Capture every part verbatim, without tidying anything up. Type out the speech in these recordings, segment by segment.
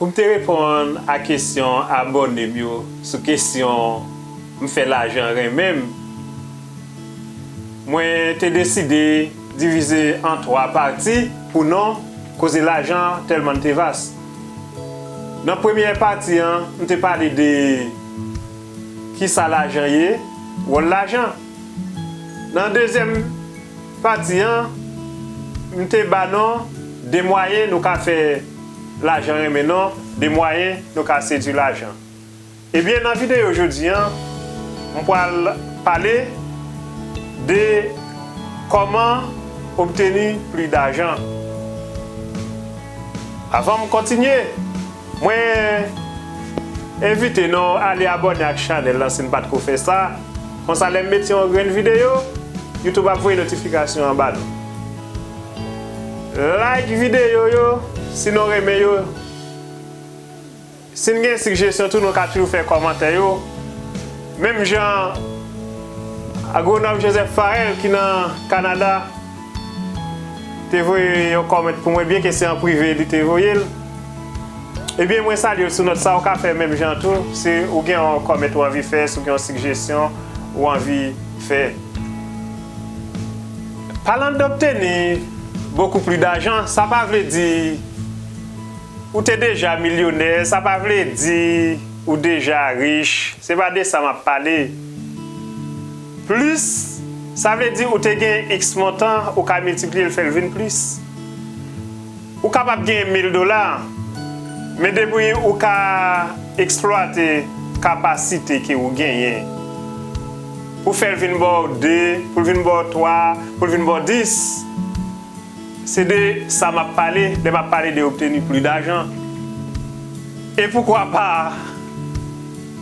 M te reponn a kesyon abòne m yo sou kesyon m fè lajan renmen m. Mwen te deside divize an twa pati pou non koze lajan tèlman l te vas. Nan premyè pati an, m te pale de kisa lajan ye, wòl lajan. Nan dezyèm pati an, m te ba non de mwayen nou ka fè lajan renmen non, de mwayen nou ka sedui lajan. Ebyen, nan videyo jodi an, m pral pale de kòman obteni plis dajan. Avan m kontinye, mwen envite nou ale abòne ak chanèl lan si n pa t ko fè sa. Konsa, lè m mete yon grenn videyo, YouTube ap voye notifikasyon an ba nou. Like videyo yo si nou renmen yo. Si n gen sijesyon tou, nou ka toujou fè kòmantè yo. Menm jan Agwonòm Joseph Farrell ki nan Kanada te voye yon kòmant pou mwen, byenke se an prive li te voye l. Ebyen, mwen salye l sou nòt sa, ou ka fè menm jan tou. Si ou gen yon kòmant ou anvi fè, si ou gen yon sijesyon ou anvi fè. Parlant d'obtenir beaucoup plus d'argent, sa pa vle di ou te deja milyonè, sa pa vle di ou deja rich. Se pa de sa m ap pale. Plis, sa vle di ou te gen X montan, ou ka miltipliye l, fè l vin plis. Ou kapab gen mil dola, men depi ou ka eksplwate kapasite ke ou genyen pou fè l vin ba w de, pou l vin ba w twa, pou l vin ba w dis, se de sa m ap pale lè m ap pale de obtenir plus d'argent. E poukwa pa,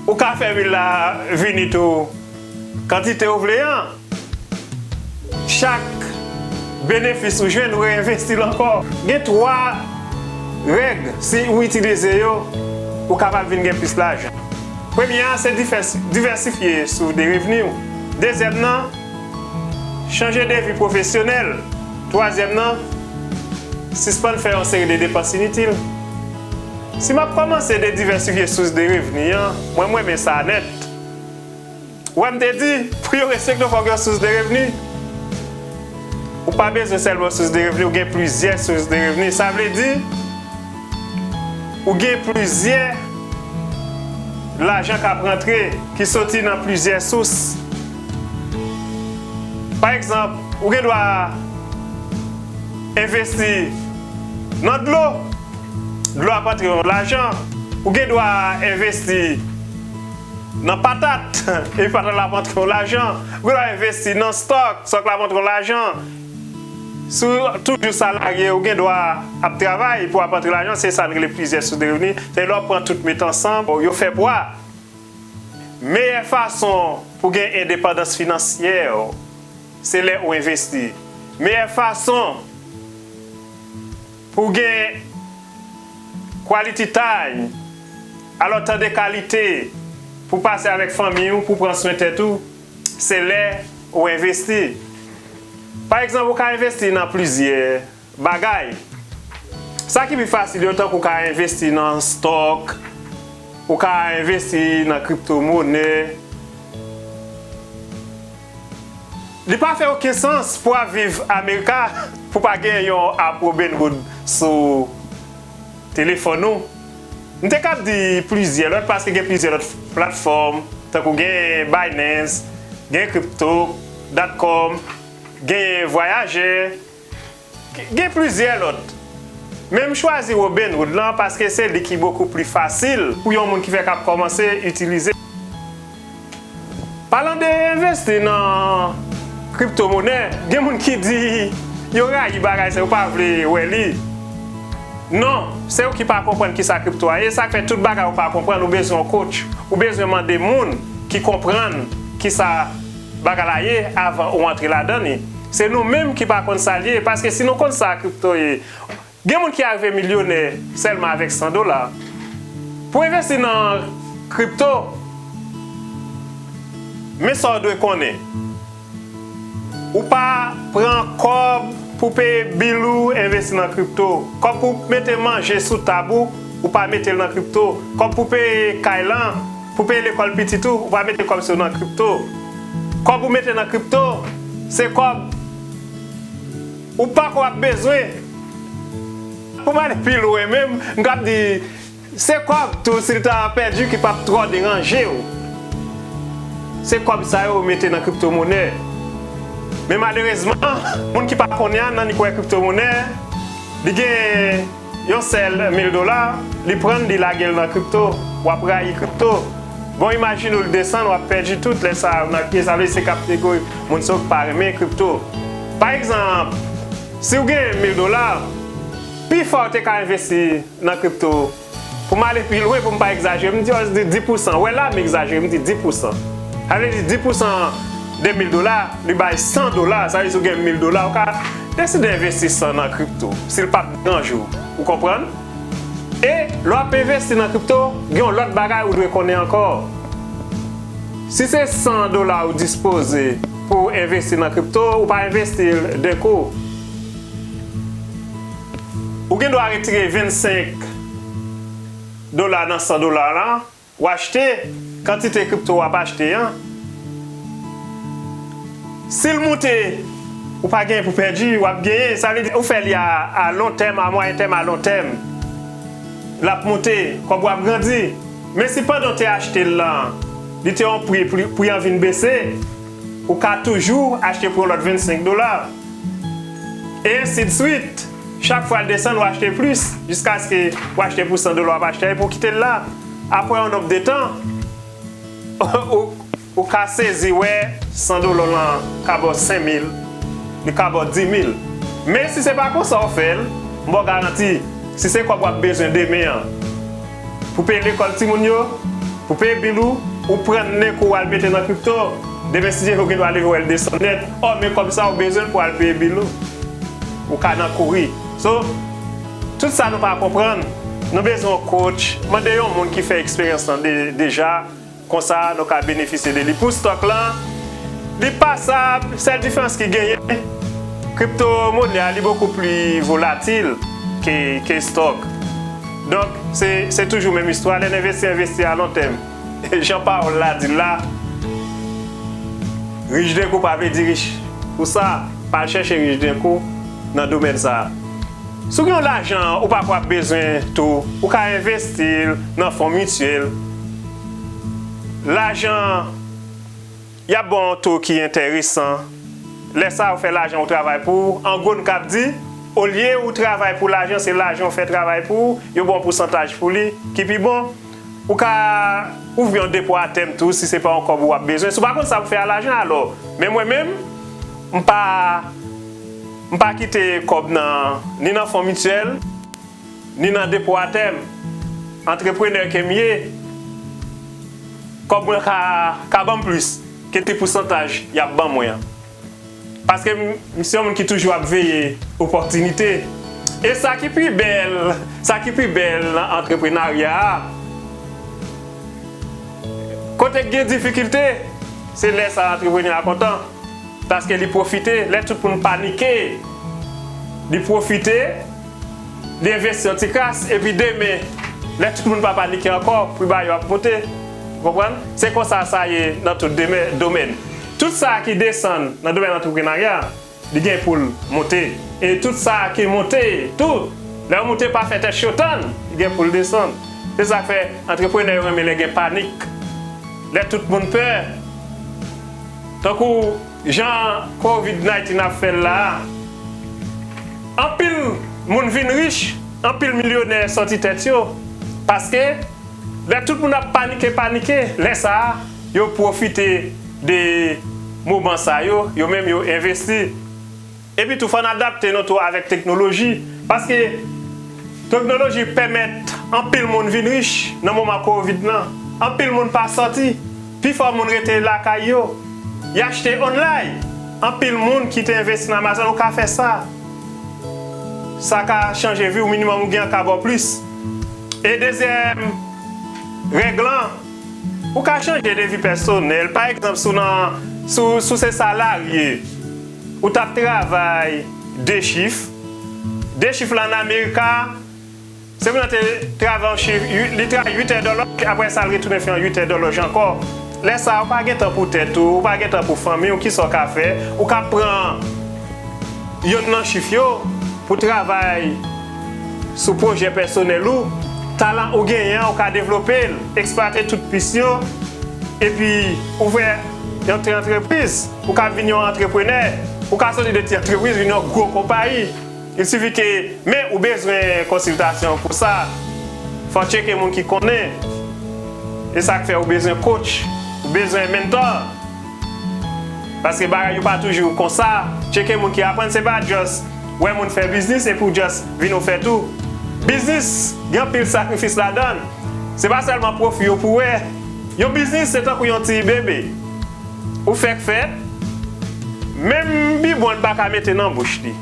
ou ka fè mil la vini tou kantite ou vle an. Chak benefis ou jwenn, ou reenvesti l ankò. Gen twa règ, si ou itilize yo, ou kapab vin gen plis lajan. Premye a, se divès-, divèsifye sous de revni w. Dezyèm nan, chanje de vi pwofesyonèl. Twazyèm nan, sispann fè yon seri de depans initil. Si m ap kòmanse de divèsifye sous de revni an, mwen, m renmen sa nèt. Ou wè, m te di, pou yo respekte w, fòk gen sous de revni. Ou pa bezwen sèlman sous de revni, ou gen plizyè sous de revni. Sa vle di, ou gen plizyè lajan k ap rantre, ki soti nan plizyè sous. Pa egzanp, ou gen dwa envesti nan dlo. Dlo ap antre yon lajan. Ou gen dwa envesti nan patat, epi patat la ap antre yon lajan. Ou gen dwa envesti nan stòk, stòk la ap antre yon lajan. Si w toujou salarye, ou gen dwa ap travay pou w ap antre lajan, se sa n rele plizyè sous de revni. Se lè w pran tout met ansanm, yo fè pwa. Meyè fason pou gen endepandans finansyè, se lè ou envesti. Meyè fason pou gen quality time, alò, tan de kalite pou pase avèk fanmi w, pou pran swen tèt ou, se lè ou envesti. Pa egzanp, ou ka envesti nan plizyè bagay. Sa ki pi fasil yo, tankou ou ka envesti nan stòk, ou ka envesti nan kripto monè. Li pa fè okenn sans pou w ap viv Amerika pou w pa gen yon app Robinhood sou telefòn ou. M te kab di plizyè lòt, paske gen plizyè lòt platfòm, tankou gen Binance, gen crypto dot com, gen Voyager, gen plizyè lòt. Men m chwazi Robinhood lan paske se li ki bokou pli fasil pou yon moun ki fèk ap kòmanse itilize. Palan de envesti nan kripto monè, gen moun ki di yo rayi bagay sa, yo pa vle wè li. Non, se ou ki pa konprann kisa kripto a ye, sa k fè tout bagay ou pa konprann, ou bezwen yon coach, ou bezwen mande moun ki konprann kisa bagay la ye avan ou antre ladan li. Se nou menm ki pa konn sa l ye, paske si nou konn sa kripto ye, gen moun ki arive milyonè sèlman avèk san dola. Pou envesti nan kripto, men sa w dwe konnen. Ou pa pran kòb pou peye bil ou envesti nan kripto. Kòb pou mete manje sou tab ou, ou pa mete l nan kripto. Kòb pou peye kay lan, pou peye lekòl pitit ou, ou pa mete kòb sa yo nan kripto. Kòb ou mete nan kripto, se kòb ou poko ap bezwen. Pou m ale pi lwen menm, m t ap di, se kòb tou, si l ta pèdi, ki p ap twò deranje w. Se kòb sa yo ou mete nan kriptomonè. Men malerezman, moun ki pa konnen annik wè kriptomonè, li gen yon sèl mil dola, li pran l, li lage l nan kripto, w ap rayi kripto. Bon, imajine w, l desann, w ap pèdi tout lè sa a nan pye, sa vle di se kategori moun sa yo ki pa renmen kripto. Pa egzanp, si w gen mil dola, pifò w te ka envesti nan kripto. Pou m ale pi lwen, pou m pa egzajere, m di, di dis pousan. Wè la, m egzajere, m di dis pousan. Sa vle di dis pousan de mil dola, li bay san dola. Sa vle di si w gen mil dola, ou ka deside envesti san nan kripto, si l p ap deranje w. Ou konprann? E lè w ap envesti nan kripto, gen yon lòt bagay ou dwe konnen ankò. Si se san dola ou dispoze pou w envesti nan kripto, ou pa envesti l de kou. Ou gen dwa retire vennsenk dola nan san dola la, w achte kantite kripto w ap achte an. Si l moute, ou pa genyen pou pèdi, w ap genyen. Sa vle di, ou fè li a, a lon tèm, a mwayen tèm, a lon tèm. L ap moute, kòb ou ap grandi. Men si pandan w te achte l lan, li te yon pri, pri, pri an vin bese, ou ka toujou achte pou yon lòt vennsenk dola. E ensi de swit. Chak fwa l desann, w achte plis, jiskaske w achte pou san dola, w ap achte, epi w kite l la. Apre yon nonb de tan, ou, ou ka sezi wè san dola w lan ka ba w senk mil, li ka ba w dis mil. Men si se pa konsa w fè l, m ba w garanti, si se kòb w ap bezwen demen an, pou peye lekòl timoun yo, pou peye bil ou, ou pran l nen kou w al mete nan kripto. Demen, si Dye vle, ou gen dwa leve wè l desann nèt. Ò, men kòb sa, ou bezwen l pou al peye bil ou. Ou ka nan kouri. So, tout sa nou pa konprann, nou bezwen yon coach. Mande yon moun ki fè eksperyans lan de, deja. Konsa, nou ka benefisye de li. Pou stock lan, li pasab, sèl diferans ki genyen, kripto monè a, li bokou pli volatil ke, ke stock. Donk, se, se toujou menm istwa. Lè n envesti, envesti a lon tèm. Jan pawòl la di l la, rich d'un coup pa vle di rich pou sa. Pa al chèche rich d'un coup nan domèn sa a. Si w gen yon lajan ou pa kwè w ap bezwen tou, ou ka envesti l nan fon mityèl. Lajan, y ap ba w yon to ki enteresan. Lè sa a, ou fè lajan ou travay pou ou. An gwo, n kab di, olye ou travay pou lajan, se lajan ou fè travay pou ou, yo ba w yon pousantaj pou li, ki pi bon. Ou ka ouvri yon depo a tèm tou, si se pa yon kòb ou ap bezwen. Si w pa konn sa pou fè a lajan, alò. Men mwen menm, m pa, m pa kite kòb nan, ni nan fon mityèl, ni nan depo a tèm. Antreprenè ke m ye, kòb mwen ka, ka ban m plis ke ti pousantaj y ap ban mwen an. Paske m, m se yon moun ki toujou ap veye opòtinite. E sa ki pi bèl, sa ki pi bèl nan antreprenarya a, kote k gen difikilte, se lè sa a antreprenè a kontan. Paske li pwofite, lè tout moun panike, li pwofite, li envesti yon ti kras, epi demen, lè tout moun pa panike ankò, pri bagay yo ap monte. Ou konprann? Se konsa sa ye nan tout demen, domèn. Tout sa ki desann nan domèn antreprenarya, li gen pou l monte. E tout sa ki monte tou, lè yo monte pa fè tèt cho tann, li gen pou l desann. Se sa k fè antreprenè yo renmen lè gen panik. Lè tout moun pè. Tankou jan covid nineteen ap fè l la a, anpil moun vin rich, anpil milyonè sòti tèt yo. Paske lè tout moun ap panike, panike, lè sa a, yo pwofite de moman sa yo, yo menm yo envesti. Epi tou, fò n adapte nou tou avèk teknoloji. Paske teknoloji pèmèt anpil moun vin rich nan moman covid lan. Anpil moun pa sòti. Pifò moun rete lakay yo. Y achte online. Anpil moun ki te envesti nan Amazon, ou ka fè sa. Sa ka chanje vi w, minimòm ou gen an ka ba w plis. E dezyèm règ lan, ou ka chanje de vi pèsonèl. Pa egzanp, si w nan, si w, si w se salarye, ou t ap travay de chif. De chif la an Amerik a, Timoun nan te travay yon chif, li travay uit è dòlòj, apre sa l retounen fè yon uit è dòlòj ankò. Lè sa a, ou pa gen tan pou tèt ou, ou pa gen tan pou fanmi w, kisa w ka fè? Ou ka pran yonn nan chif yo pou travay sou pwojè pèsonèl ou. Talan ou genyen an, ou ka devlope l, eksplwate tout pis yo, epi ouvè yon ti antrepriz. Ou ka vin yon antreprenè, ou ka soti de ti antrepriz, vin yon gwo konpayi. Il sifi ke, men ou bezwen konsiltasyon pou sa. Fò w tcheke moun ki konnen. E sa k fè ou bezwen coach, ou bezwen mentor. Paske bagay yo pa toujou konsa. Tcheke moun ki aprann, se pa just wè moun fè biznis epi w just vin ou fè tou. Biznis, gen anpil sakrifis ladan l. Se pa sèlman pwofi yo pou wè. Yon biznis, se tankou yon ti bebe. Ou fèk fèt, menm bibwon li pa ka mete nan bouch li.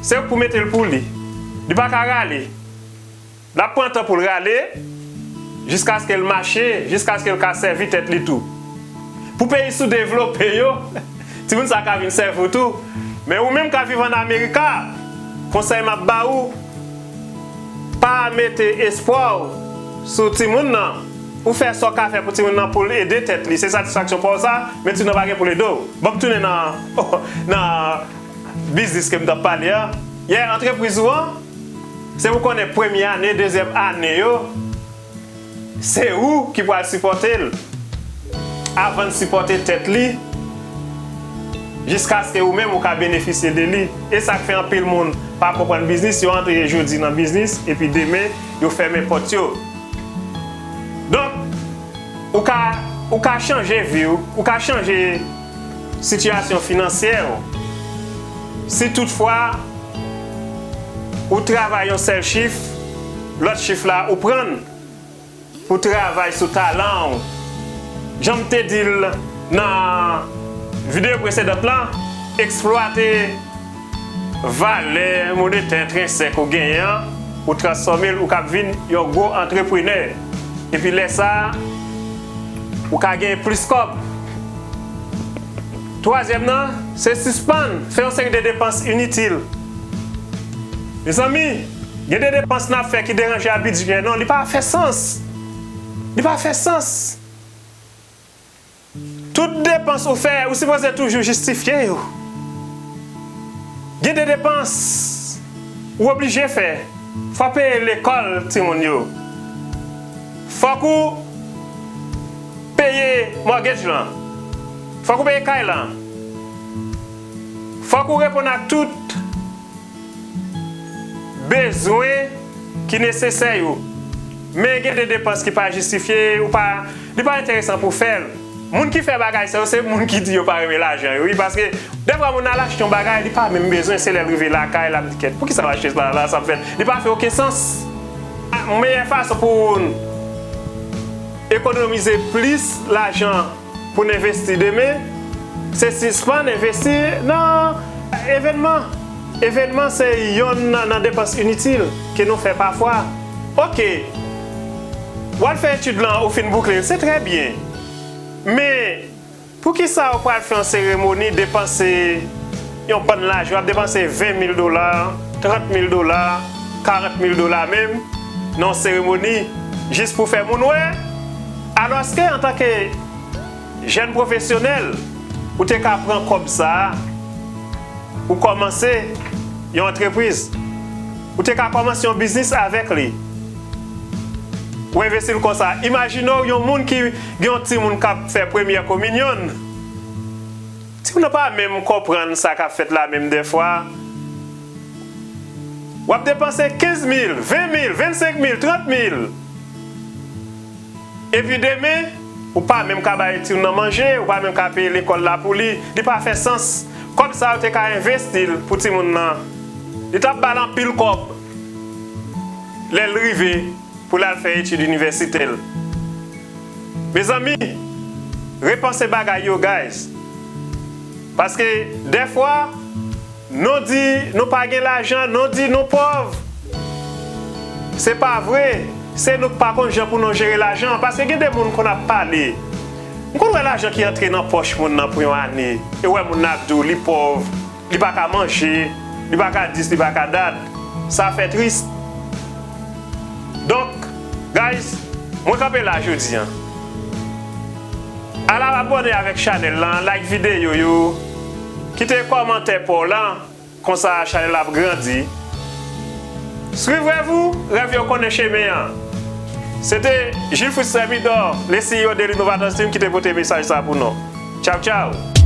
Se ou k pou mete l pou li. Li pa ka rale. L ap pran tan pou l rale, jiskaske l mache, jiskaske l ka sèvi tèt li tou. Pou peyi soudevlope yo, timoun sa ka vin sèvi w tou. Men ou menm k ap viv ann Amerika, konsèy m ap ba ou, pa mete espwa w sou timoun nan. Ou fè sa w ka fè pou timoun nan pou l ede tèt li. Se satisfaksyon pa w sa, men timoun nan pa gen pou l ede w. Ban m tounen nan, nan biznis ke m t ap pale a. Yè, antrepriz ou an, se ou konnen premye ane, dezyèm ane yo, se ou ki pral sipòte l. Avan l sipòte tèt li, jiskaske ou menm ou ka benefisye de li. E sa k fè anpil moun pa konprann biznis, yo antre jodi nan biznis, epi demen, yo fèmen pòt yo. Donk, ou ka, ou ka chanje vi w, ou ka chanje sitiyasyon finansyè w. Si toutfwa ou travay yon sèl chif, lòt chif la ou pran l pou travay sou talan w. Jan m te di l nan videyo presedan lan, eksplwate valè monetè entrensèk ou genyen an, ou transfòme l, ou kab vin yon gwo antreprenè. Epi lè sa a, ou ka genyen plis kòb. Twazyèm nan, se sispann fè yon seri de depans initil. Mezanmi, gen de depans n ap fè ki deranje a bidjè nou, li pa fè sans. Li pa fè sans. Tout depans ou fè, ou sipoze toujou jistifye yo. Gen de depans ou oblije fè. Fò w peye lekòl timoun yo. Fòk ou peye mortgage lan. Fòk ou peye kay lan. Fòk ou reponn ak tout bezwen ki nesesè yo. Men gen de depans ki pa jistifye, ou pa, li pa enteresan pou fè l. Moun ki fè bagay sa yo, se moun ki di yo pa renmen lajan yo, wi, paske dèfwa moun al achte yon bagay, li pa menm bezwen, se lè l rive lakay, l ap di, "Kèt, poukisa m achte sa la, sa m fè?" Li pa fè okenn sans. Meyè fason pou ekonomize plis lajan pou n envesti demen, se sispann envesti nan evènman. Evènman se yonn nan, nan depans initil ke nou fè pafwa. Oke, w al fè etid lan, ou fin boukle l, se trè byen. Men, poukisa w pral fè yon seremoni, depanse yon bann lajan, w ap depanse ven mil dola, trant mil dola, karant mil dola menm, nan yon seremoni, jis pou fè moun wè? Alòske, antanke jèn pwofesyonèl, ou te ka pran kòb sa a, ou kòmanse yon antrepriz. Ou te ka kòmanse yon biznis avèk li. Ou envesti l konsa. Imajine w yon moun ki gen yon timoun k ap fè premyè kominyon l. Timoun nan pa menm konprann sa k ap fèt la menm dèfwa. W ap depanse kenz mil, ven mil, vennsenk mil, trant mil. Epi demen, ou pa menm ka bay timoun nan manje, ou pa menm ka peye lekòl la pou li, li pa fè sans. Kòb sa a, ou te ka envesti l pou timoun nan. Li t ap ba l anpil kòb lè l rive pou l al fè etid inivèsitè l. Mezanmi, repanse bagay yo, guys. Paske dèfwa, nou di nou pa gen lajan, nou di nou pòv. Se pa vre. Se nou k pa konn jan pou nou jere lajan. Paske gen de moun konn ap pale. M konn wè lajan ki antre nan pòch moun nan pou yon ane. E wè moun nan ap di w li pòv, li pa ka manje, li pa ka dis, li pa ka dat. Sa fè tris. Guys, mwen kanpe la jodi an. Al abòne avèk chanèl lan, like videyo yo, kite kòmantè pa w lan, konsa chanèl la ap grandi. Suivez-vous, rèv yo konnen chemen an. Se te Gilles Fritz Thermidor, le C E O de l'Innovators Team ki te pote mesaj sa pou nou. Tchaw, tchaw!